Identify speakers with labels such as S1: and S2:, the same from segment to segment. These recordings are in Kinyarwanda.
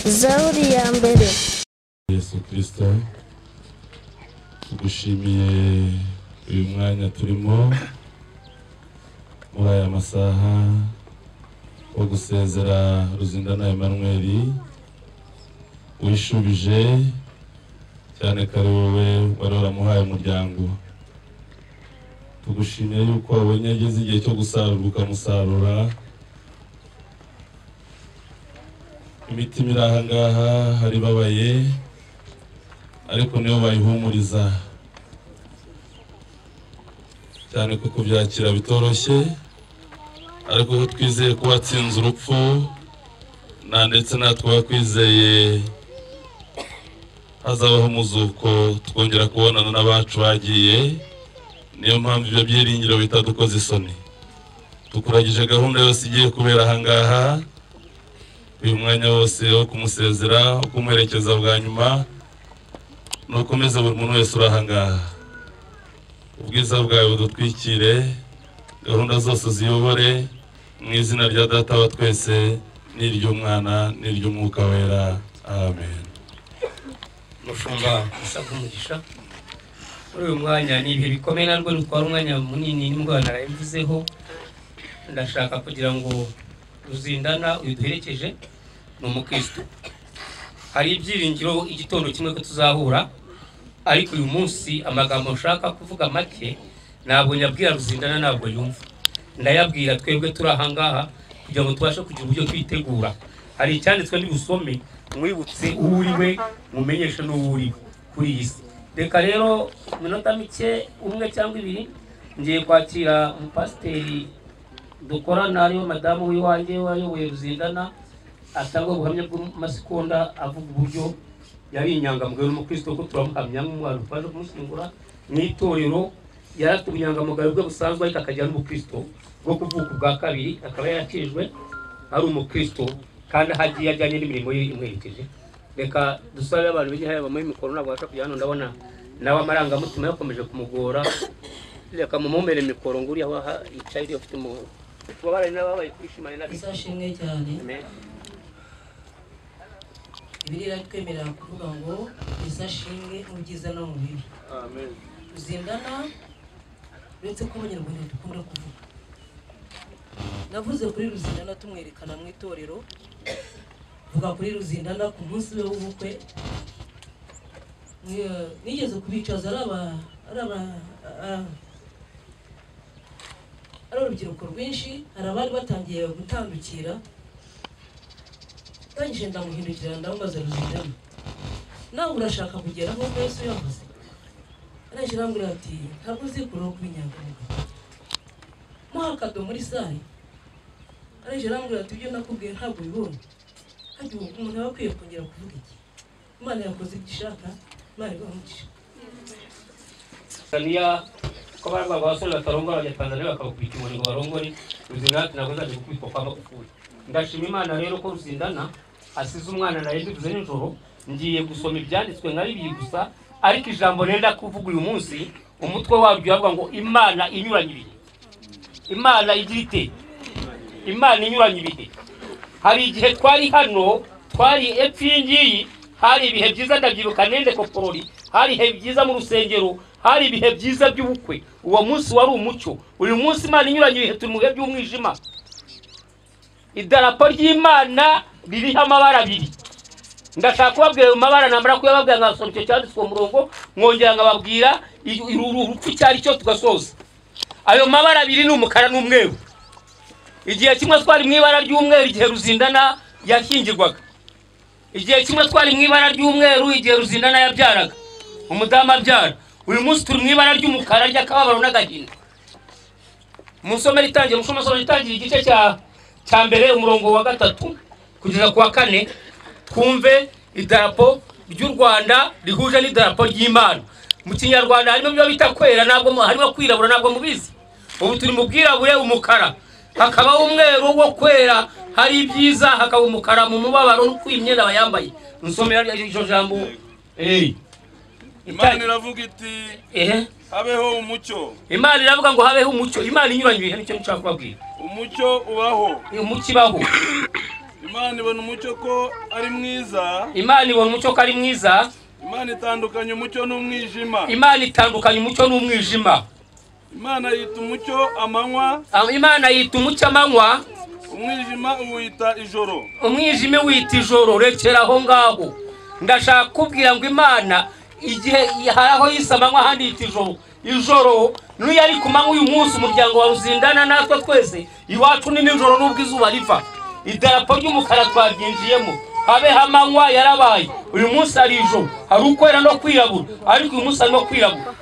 S1: Zaburi ya mbere.
S2: Yesu Kristo, tugushimiye uyu mwanya turimo muri aya masaha wo gusezera Ruzindana Emmanuel wishubije cyane kare wowe wari waramuhaye umuryango. Tugushimiye yuko wabonye ageze igihe cyo gusarurwa ukamusarura. Imitima iri aha ngaha hari babaye, ariko niyo bayihumuriza cyane ko kubyakira bitoroshye, ariko ko twizeye ko watsinze urupfu na ndetse natwe wakwizeye hazabaho umuzuko twongera kubonana n'abacu bagiye. Niyo mpamvu ibyo byiringiro bitadukoza isoni. Tukuragije gahunda yose igiye kubera aha ngaha, uyu mwanya wose wo kumusezera, wo kumuherekeza bwa nyuma, nukomeze buri muntu wese uri aha ngaha. Ubwiza bwawe budutwikire, gahunda zose ziyobore, mu izina rya Data wa twese n'iry'Umwana n'iry'Umwuka Wera. Amen.
S3: Mushumba usabwa umugisha muri uyu mwanya. Ni ibihe bikomeye, narwo rutwara umwanya munini n'indwara narabivuzeho. Ndashaka kugira ngo Ruzindana uyu duherekeje ni umukristo. Hari ibyiringiro igitondo kimwe ko tuzahura, ariko uyu munsi amagambo nshaka kuvuga make ntabwo nyabwira Ruzindana, ntabwo yumva. Ndayabwira twebwe turi aha ngaha kugira ngo tubashe kugira uburyo twitegura. Hari icyanditswe n'ubusome, mwibutse uwo uri we, mumenyeshe n'uwo uri kuri iyi si. Reka rero minota mike umwe cyangwa ibiri ngiye kwakira umupasiteri dukorana, ariwe madamu w'iwanjye wayoboye Ruzindana, atanga ubuhamya bw'amasekonda avuga uburyo yari inyangamugayo n'umukristo, ko turamuhamya nk'umwana twaje kumushyingura mu itorero. Yari afite ubunyangamugayo bwe busanzwe, ariko akagira n'ubukristo bwo kuvuka ubwa kabiri, akaba yarakijwe ari umukristo kandi aho agiye ajyanye n'imirimo ye imwerekeje. Reka dusabe abantu b'igihaya bamuhe mikoro, ntabwo abasha kujya hano, ndabona nawe amarangamutima yakomeje kumugora. Reka mumumere mikoro ngo uriya aho yicaye uriya ufite tubabare n'ababaye kwishimana na
S4: Isashimwe cyane. Bibiliya iratwemerera kuvuga ngo isashimwe mu byiza no mu bibi.
S2: Amen.
S4: Ruzindana, uretse ko Abanyarwanda dukunda kuvuga, navuze kuri Ruzindana tumwerekana mu itorero, vuga kuri Ruzindana ku munsi we w'ubukwe. Nigeze kubicaza ari urubyiruko rwinshi, hari abari batangiye gutandukira. Ndangije ndamuhindukira ndamubaza, Ruzindana nawe urashaka kugera nk'uko Yesu yavuze? Arangije arambwira ati ntabwo uzikuraho kuba inyangamugayo. Muha akado muri sare. Arangije arambwira ati ibyo nakubwiye ntabwo ubibonye. Harya umuntu aba akwiye kongera kuvuga iki? Imana yakoze ibyo ishaka, Imana ibahe umugisha.
S3: Tanzania ko bari abasore batarongora bajya Tanzania bakabakubita inkoni ngo barongore. Ruzindana ati ntabwo nzajya gukubitwa kwa Magufuli. Ndashima Imana rero ko Ruzindana asize umwana nari mbivuze nijoro. Ngiye gusoma ibyanditswe nka bibiri gusa, ariko ijambo nenda kuvuga uyu munsi umutwe waryo uravuga ngo Imana inyuranye ibihe. Imana igira ite? Imana inyuranye ibihe. Hari igihe twari hano, twari epfo iyi ngiyi, hari ibihe byiza, ndabyibuka nende koporori, hari ibihe byiza mu rusengero, hari ibihe byiza by'ubukwe. Uwo munsi wari umucyo. Uyu munsi Imana inyuranye ibihe, turi mu bihe by'umwijima. Idarapo ry'Imana ririho amabara abiri. Ndashaka kubabwira ayo mabara, namara kuyababwira nkasoma icyo cyanditswe mu murongo, nkongera nkababwira urupfu icyo ari cyo, tugasoza. Ayo mabara abiri ni umukara n'umweru. Igihe kimwe twari mu ibara ry'umweru igihe Ruzindana yashyingirwaga. Igihe kimwe twari mu ibara ry'umweru igihe Ruzindana yabyaraga, umudamu abyara. Uyu munsi turi mu ibara ry'umukara ry'akababaro n'agahinda. Musomere itangira, musomere itangira igice cya mbere umurongo wa 3 kugeza ku wa 4, twumve idarapo ry'u Rwanda rihuje n'idarapo ry'Imana. Mu Kinyarwanda harimo ibyo bita kwera, ntabwo harimo kwirabura, ntabwo mubizi. Ubu turi mu bwirabure umukara, hakaba umweru wo kwera, hari ibyiza, hakaba umukara mu mubabaro no kwimyenda bayambaye. Nsomera iryo jambo.
S2: Imana iravuga iti habeho umucyo.
S3: Imana iravuga ngo habeho umucyo. Imana inyuranye ibihe, nicyo nshaka kubabwira.
S2: Umucyo ubaho.
S3: Umucyo ibaho.
S2: Imana ibona umucyo ko ari mwiza.
S3: Imana ibona umucyo ko ari mwiza.
S2: Imana itandukanya umucyo n'umwijima.
S3: Imana itandukanya umucyo n'umwijima.
S2: Imana yita umucyo amanywa.
S3: Imana yita umucyo amanywa.
S2: Umwijima uwita ijoro.
S3: Umwijima wita ijoro. Rekera aho ngaho. Ndashaka kubwira ngo Imana igihe hari aho yise amanywa ahandi yita ijoro. Ijoro niyo ari ku manywa uyu munsi umuryango wa Ruzindana natwe twese iwacu ni nijoro nubwo izuba riva. Idarapo ry'umukara twaryinjiyemo. Habe amanywa yarabaye. Uyu munsi ari ijoro. Hari ukwera no kwirabura, ariko uyu munsi arimo kwirabura.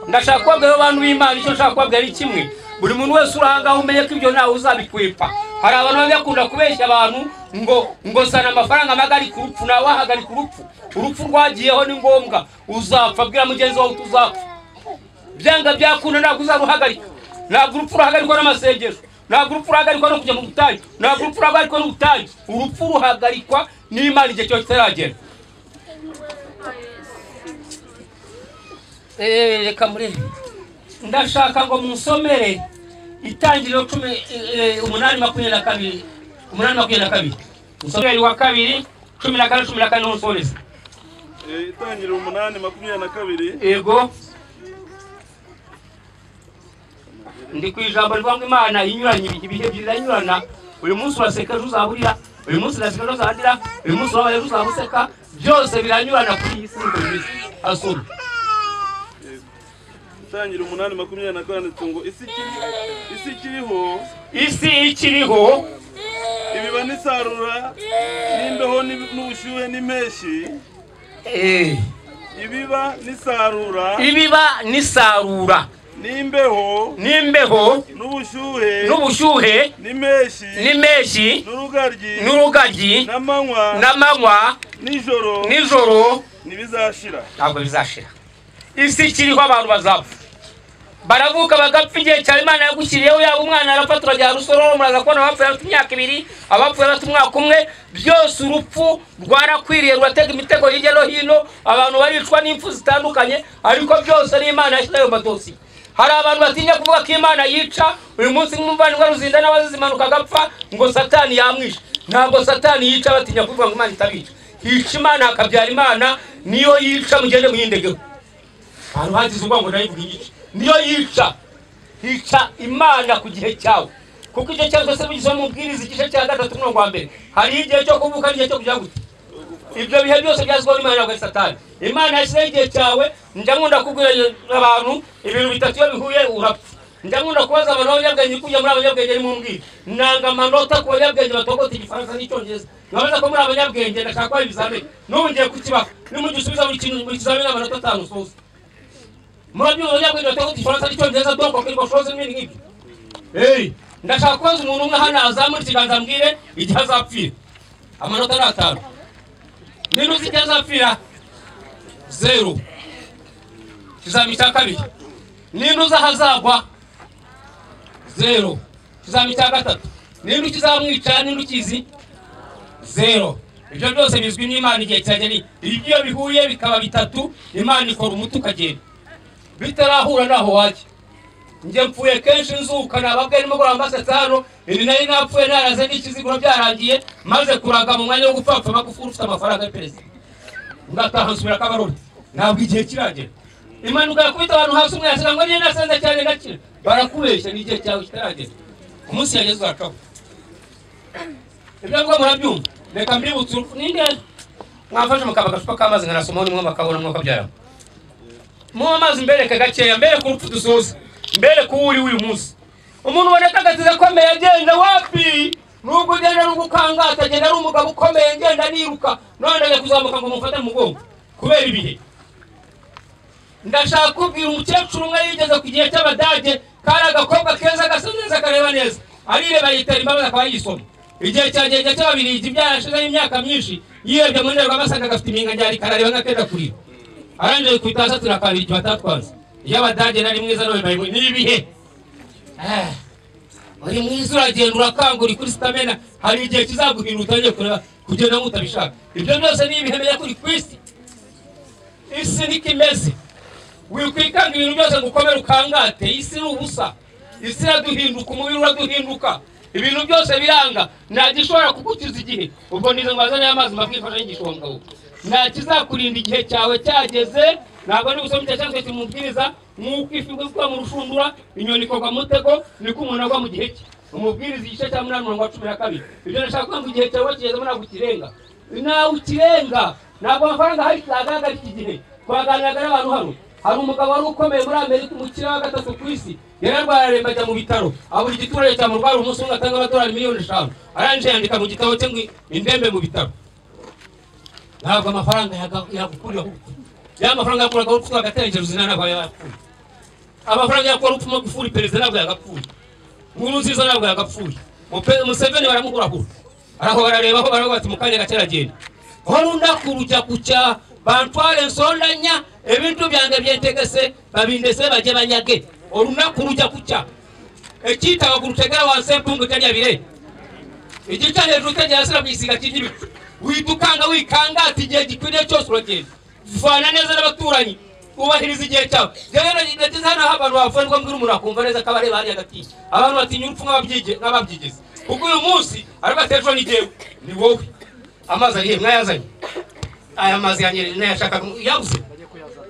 S3: Ndashaka kubabwira abantu b'Imana icyo nshaka kubabwira ari kimwe. Buri muntu wese uri aha ngaha umenye ko ibyo ntawe uzabikwepa. Hari abantu bajya kubeshya abantu ngo zana amafaranga amagarika urupfu, nawe wahagarika urupfu. Urupfu rwagiyeho ni ngombwa. Uzapfa, bwira mugenzi wawe utuzapfa. Byanga byakunda ntabwo uzaruhagarika. Ntabwo urupfu ruhagarikwa n'amasengesho. Ntabwo urupfu ruhagarikwa no kujya mu butayu. Ntabwo urupfu ruhagarikwa n'ubutayu. Urupfu ruhagarikwa n'Imana igihe cyo kitaragera. Reka murebe. Ndashaka ngo munsomere Itangiriro 8:22. 8:22. Musomere wa kabiri 14 14 nsoreze.
S2: Itangiriro 8:22.
S3: Yego. Ndi ku ijambo rivuga ngo Imana inyuranye ibihe biranyurana. Uyu munsi uraseka ejo uzaburira, uyu munsi uraseka ejo uzarira, uyu munsi urabaye ejo uzabuseka, byose biranyurana kuri iyi si niko bimeze. Asoma.
S2: Itangiriro 8:22 ngo isi ikiriho,
S3: isi ikiriho,
S2: ibiba n'isarura n'imbeho n'ubushyuhe n'impeshyi. Ibiba n'isarura,
S3: ibiba n'isarura
S2: n'imbeho,
S3: n'imbeho
S2: n'ubushyuhe,
S3: n'ubushyuhe
S2: n'impeshyi,
S3: n'impeshyi
S2: n'urugaryi,
S3: n'urugaryi
S2: n'amanywa,
S3: n'amanywa
S2: nijoro,
S3: nijoro
S2: ntibizashira.
S3: Ntabwo bizashira. Isi ikiriho abantu bazapfa. Baravuka bagapfa igihe cya Imana yagushyiriyeho. Yaba umwana arapfa turajya Rusororo, muraza kubona abapfuye bafite imyaka 2, abapfuye bafite umwaka umwe. Byose urupfu rwarakwiriye, ruratega imitego hirya no hino, abantu baricwa n'impfu zitandukanye, ariko byose ni Imana yashyize ayo madosiye. Hari abantu batinya kuvuga ko Imana yica. Uyu munsi nk'umuvandimwe Ruzindana wazize impanuka agapfa ngo Satani yamwishe. Ntabwo Satani yica, batinya kuvuga ngo Imana itabica. Hica Imana hakabyara Imana, niyo yica mugende muyindegeho. Ahantu hagize ubwo ngo ndayivuga igice. Niyo yica. Hica Imana ku gihe cyawe. Kuko icyo cyose se bigize mu bwiriza igice cya 3 umurongo wa 1. Hari igihe cyo kuvuka n'igihe cyo kujya gute. Ibyo bihe byose byazwa n'Imana ntabwo ari Satani. Imana yashyizeho igihe cyawe. Njya nkunda kubwira abantu ibintu bitatu iyo bihuye urapfa. Njya nkunda kubaza abantu b'abanyabwenge kujya muri abanyabwenge nimumbwire. Nanga amanota ku banyabwenge batogota igifaransa n'icyongereza. Nkabaza ko muri abanyabwenge ndashaka kubaha ibizamini. N'ubu ngiye kukibaha. Nimugisubiza buri kintu buri kizamini amanota 5 usoza. Murabyumva abanyabwenge batogota igifaransa n'icyongereza donc quelque chose n'ibindi nk'ibyo. Ndashaka kubaza umuntu umwe hano azamura ikiganza ambwire igihe azapfira. Amanota ni 5. Nini uzi igihe azapfira? 0. Ikizami cya 2. Nini uzi aho azagwa? 0. Ikizami cya 3. Nini ukizamwica? Nini ukizi? 0. Ibyo byose bizwi n'Imana igihe kiragera. Ibyo bihuye bikaba bitatu, Imana ikora umuti ukagenda. Bitarahura naho wajya. Njye mpfuye kenshi nzuka nababwe nimugoroba mbasetsa hano, ibi nari napfuye naraze n'ikiziguro byaragiye, maze kuraga mu mwanya wo gupfapfa Magufuli ufite amafaranga ya perezida. Ngataha nsubira Kabarore. Ntabwo igihe kiragera. Impanuka yakubita abantu hasi umwe yasira ngo niyo nasenze cyane ndakira. Barakubeshya ni igihe cyawe kitaragera. Umunsi yageze urakaho. Ibyo ngo murabyumva. Reka mbibutse urupfu ninde mwamfashe mukaba agacupa k'amazi nkanasomaho nimwe bakabona mwuka byaramo. Mu amazi mbereke gakeya, mbereke urupfu dusoza. Mbere kuwuri uyu munsi. Umuntu uboneka agatiza akomeye agenda wapi? Nubwo ugenda nubwo ukangata agenda ari umugabo ukomeye ngenda niruka. None ndajya kuzamuka ngo mumfate mu mugongo kubera ibihe. Ndashaka kubwira umukecuru umwe yigeze ku gihe cy'Abadage, kari agakobwa keza gasa neza kareba neza. Arireba yitera imbabazi akaba yisoma. Igihe cyagiye cy'Ababiligi byarashizeho imyaka myinshi, yirebye mu ndorerwamo asanga gafite iminkanyari karareba nk'akenda kurira. Arangije kwita asatura kabiri batatwanze. Iyo Abadage nari mwiza none bari ni ibihe. Uri mwiza uragenda urakangura kuri stamina, hari igihe kizaguhindura utangiye kureba kugenda nk'utabishaka. Ibyo byose ni ibihe menya kuri kwisi. Isi niko imeze. Wikwikanga ibintu byose ngo ukomere ukangate. Isi ni ubusa. Isi iraduhinduka, umubiri uraduhinduka. Ibintu byose biranga, nta gishobora kugukiza igihe. Ubwo nizo ngwazanye amazi mbafasha inyigisho wa mugabo. Nta kizakurinda igihe cyawe cyageze. Ntabwo ni gusoma icyo cyanditswe kimubwiriza nk'uko ifi igwa mu rushundura, inyoni ikagwa mu mutego, niko umuntu agwa mu gihe cye. Umubwiriza igice cya 8 umurongo wa 12. Ibyo ndashaka kuvuga ngo igihe cyawe kigezemo ntabwo ukirenga. Nawe ukirenga, ntabwo amafaranga hari agaragara iki gihe. Twaganiraga n'abantu hano, hari umugabo wari ukomeye muri Amerika, umukire wa 3 ku isi, yararwaye araremba ajya mu bitaro, abura igiturage cyamurwara umunsi umwe atanga amadolari miliyoni 5. Arangije yandika mu gitabo cye ngo indembe mu bitaro. Ntabwo amafaranga yagukuriraho urupfu. Ya mafaranga yakuraga urupfu agatereje Ruzindana ntabwo yapfuye. Amafaranga yakora urupfu Magufuli perezida ntabwo yagapfuye. Nkurunziza ntabwo yagapfuye. Museveni baramukurahura. Araho bararebaho baravuga bati mu kanya gake aragenda. Olunaku lujja kukya bantwale ensonda nnya, ebintu byange byentegese babindese bajye banyage. Olunaku lujja kukya. Ekiyita waggulu tegera wansi empungu terya bire. Ekiyita hejuru tegera hasi kuyisiga kirya ibicu. Witukanga wikanga ati igihe gikwiriye cyose uragenda. Vana neza n'abaturanyi, ubahiriza igihe cyawe. Rero nageze hano aho abantu bapfuye nibwo mbwira umuntu akumva neza ko abareba hariya agatinya. Abantu batinya urupfu nk'ababyigeze. Kuko uyu munsi ariko ati ejo ni jyewe, ni wowe. Amazi ari he? Mwayazanye? Aya mazi yanjye nayashakaga yabuze.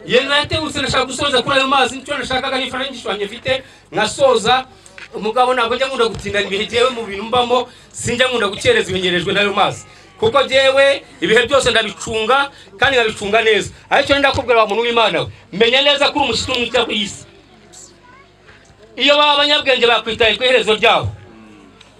S3: Ye nayategutse nashaka gusoza kuri ayo mazi, nicyo nashakaga n'imfashanyigisho yanjye mfite nkasoza. Umugabo ntabwo njya nkunda gutindana ibihe jyewe mu bintu mbamo, sinjya nkunda gukereza ibinyerejwe n'ayo mazi. Kuko jyewe ibihe byose ndabicunga kandi nkabicunga neza. Ariko ndakubwira wa muntu w'Imana we, menya neza ko uri umushyitsi n'umwita ku isi. Iyo baba abanyabwenge bakwitaye ku iherezo ryabo.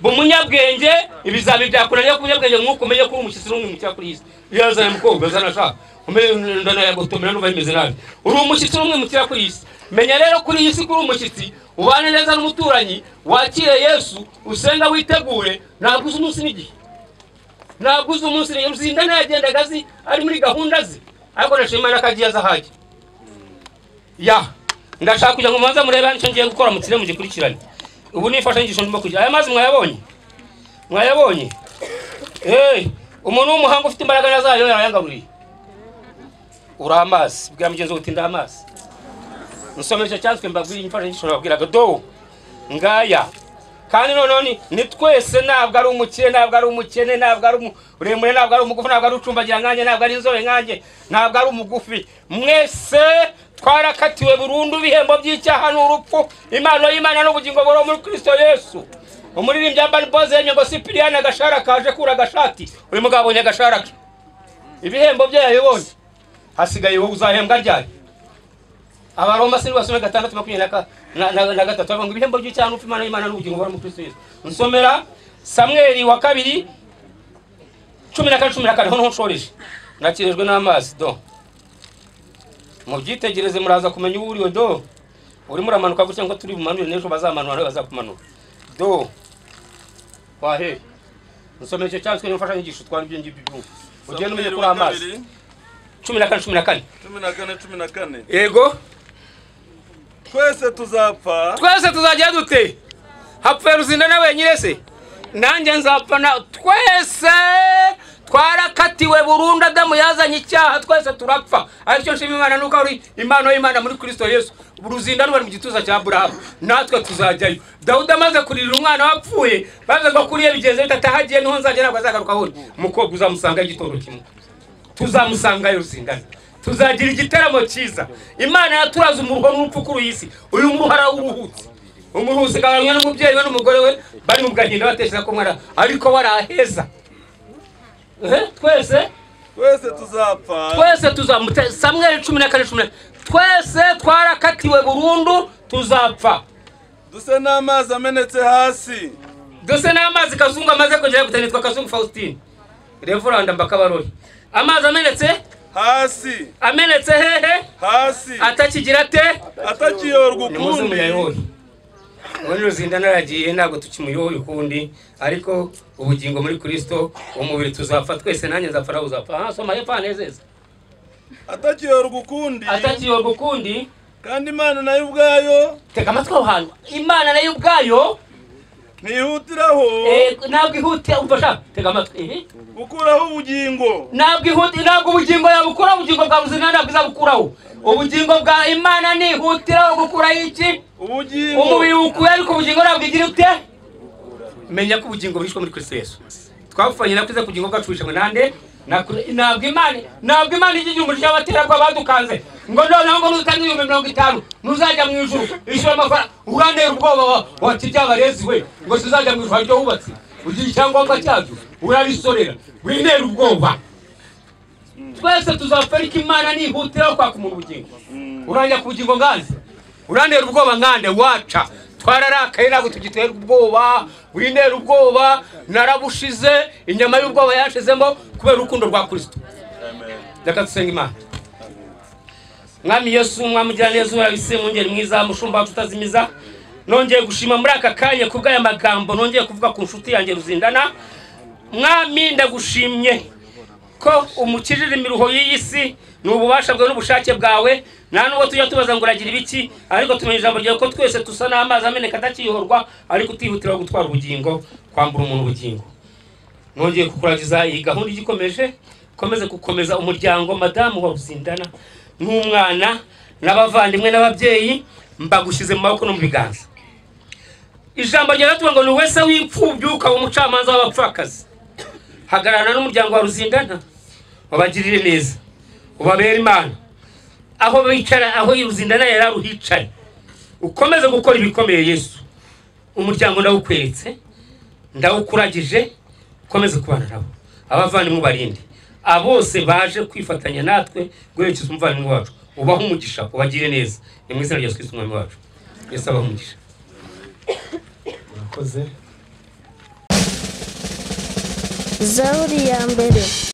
S3: Umunyabwenge ibizami byakunaniye ku munyabwenge nk'uko umenye ko uri umushyitsi n'umwimukira kuri iyi si. Iyo yazanye umukobwa azana ashaka, umenye ndanayagotomera numva bimeze nabi. Uri umushyitsi n'umwimukira kuri iyi si. Menya rero kuri iyi si ko uri umushyitsi, ubane neza n'umuturanyi, wakire Yesu, usenga witegure, ntabwo uzi umunsi n'igihe. Ntabwo uzi umunsi n'igihe. Ruzindana yagendaga azi ari muri gahunda ze, ariko ndashima Imana ko agiye aza ahajya. Ya, ndashaka kugira ngo mubanze murebe hano icyo ngiye gukora mukire mugikurikirane. Ubu ni imfashanyigisho ndimo kugira. Aya mazi mwayabonye? Mwayabonye? Umuntu w'umuhanga ufite imbaraga zayo yarayangaburiye. Uri amazi, bwira mugenzi wawe uti ndi amazi. Nsomera icyo cyanditswe mbabwire imfashanyigisho nababwiraga. Do ngaya. Kandi noneho ni twese, ntabwo ari umukire, ntabwo ari umukene, ntabwo ari muremure, ntabwo ari umugufi, ntabwo ari ucumbagira nkanjye, ntabwo ari inzobe nkanjye, ntabwo ari umugufi. Mwese twarakatiwe burundu ibihembo by'icyaha n'urupfu. Impano y'Imana n'ubugingo buhoraho muri Kristo Yesu. Umuririmbyi Urban Boys yemye ngo Sipiriyani agashara kaje kura agashati. Uyu mugabo abonye agashara ke. Ibihembo bye yabibonye. Hasigaye wowe uzahembwa ryari? Abaroma sindwa basome 6:23 bavuga ngo ibihembo by'icyaha n'urupfu, Imana y'Imana n'ubugingo buhoraho muri Kristo Yesu. Nsomera Samweli wa kabiri 14:14 ho nshoreje. Nakirejwe n'amazi do. Mubyitegereze muraza kumenya uwo uriwe do. Urimo uramanuka gutya ngo turi bumanure n'ejo bazamanura nawe bazakumanura. Do. Wahe. Nsomera icyo cyanditswe n'imfashanyigisho twari ibyo ngibyo byumva. Ugende umenye kuri amazi. 14:14.
S2: 14:14.
S3: Yego.
S2: Twese tuzapfa.
S3: Twese tuzajya dute? Hapfuye Ruzindana wenyine se? Nanjye nzapfa na twese twarakatiwe burundu. Adamu yazanye icyaha twese turapfa. Ariko nshima Imana nuko ari impano y'Imana muri Kristo Yesu. Ruzindana bari mu gituza cya Aburahamu, natwe tuzajyayo. Dawudi amaze kurira umwana wapfuye, baze ngo kuriye bigenze bitatahagiye niho nzajya ntabwo azagaruka hone. Umukobwa uzamusanga igitoro kimwe. Tuzamusangayo Ruzindana. Tuzagira igitaramo cyiza. Imana yaturaze umuruho n'urupfu kuri iyi si. Uyu muruho arawuruhutse. Umuruhutse kabanywa n'umubyeyi we n'umugore we bari mu gahinda batekereza ko mwana ariko waraheza. Twese
S2: twese tuzapfa.
S3: Twese tuzamute. Samweli 14:14. Twese twarakatiwe burundu tuzapfa.
S2: Duse n'amazi amenetse hasi.
S3: Duse n'amazi Kazungu amaze kongera gutanitwa Kazungu Faustin. Reverend Mbakabarori. Amazi amenetse
S2: hasi.
S3: Amenetse hehe?
S2: Hasi.
S3: Atakigira ate?
S2: Atakiyorwa ukundi.
S3: Ubundi Ruzindana yaragiye ntabwo tukimuyoboye ukundi, ariko ubugingo muri Kristo umubiri tuzapfa twese, nanjye nzapfa nawe uzapfa. Soma hepfo hanezeza.
S2: Atakiyorwa ukundi.
S3: Atakiyorwa ukundi.
S2: Kandi Imana nayo ubwayo.
S3: Tega amatwi aho hantu. Imana nayo ubwayo
S2: ntihutiraho.
S3: Ntabwo ihutira, umva sha, tega amatwi.
S2: Gukuraho ubugingo.
S3: Ntabwo ihutira, ntabwo ubugingo yabukuraho, ubugingo bwa Ruzindana ntabwo izabukuraho. Ubugingo bwa Imana nihutiraho gukuraho iki?
S2: Ubugingo.
S3: Umubiri ukuye ariko ubugingo ntabwo igira ute? Menya ko ubugingo buhishwe muri Kristo Yesu. Twapfanye na Kristo kugingo bwacu buhishwe nande? Ntabwo Imana ijya igira umujinya w'abaterabwoba badukanze ngo noneho ngo nutanga 50,000 ntuzajya mu ijuru, ishyura amafaranga. Urantera ubwoba wati byabarezi we ngo tuzajya mu ijuru haryo wubatse ugira icyangombwa cyabyo urabisorera, wintera ubwoba. Twese tuzapfa ariko Imana nihutiraho kwaka umuntu ubugingo. Urajya ku bugingo nganze, urantera ubwoba nkande waca. Twararakaye ntabwo tugiterwa ubwoba, wintera ubwoba narabushize, inyama y'ubwoba yashizemo kubera urukundo rwa Kristo. Reka dusenga Imana. Mwami Yesu, Mwami ugira neza, urabise mwungeri mwiza, mushumba wacu utazimiza, nongeye gushima muri aka kanya kubw'aya magambo nongeye kuvuga ku nshuti yanjye Ruzindana. Mwami ndagushimye ko umukijije imiruho y'iyi si, ni ububasha bwawe n'ubushake bwawe. Nta nubwo tujya tubaza ngo uragira ibiki, ariko tumenya ijambo ryawe ko twese tusa n'amazi ameneka atakihorwa, ariko utihutira gutwara ubugingo, kwambura umuntu ubugingo. Nongeye kukuragiza iyi gahunda igikomeje, komeze gukomeza umuryango madamu wa Ruzindana n'umwana n'abavandimwe n'ababyeyi, mbagushyize mu maboko no mu biganza. Ijambo ryawe tuvuga ngo ni wese w'imfubyi ukaba umucamanza w'abapfakazi. Hagararana n'umuryango wa Ruzindana, ubagirire neza, ubabere Imana. Aho bicara, aho Ruzindana yari aruhicaye, ukomeze gukora ibikomeye Yesu. Umuryango ndawukweretse, ndawukuragije, ukomeze kubana nabo. Abavandimwe barinde, abose baje kwifatanya natwe guherekeza umuvandimwe wacu, ubahe umugisha, ubagire neza. Ni mu izina rya Yesu Kristo Umwami wacu. Yesu abahe umugisha.
S1: Murakoze.
S5: Zaburi ya mbere.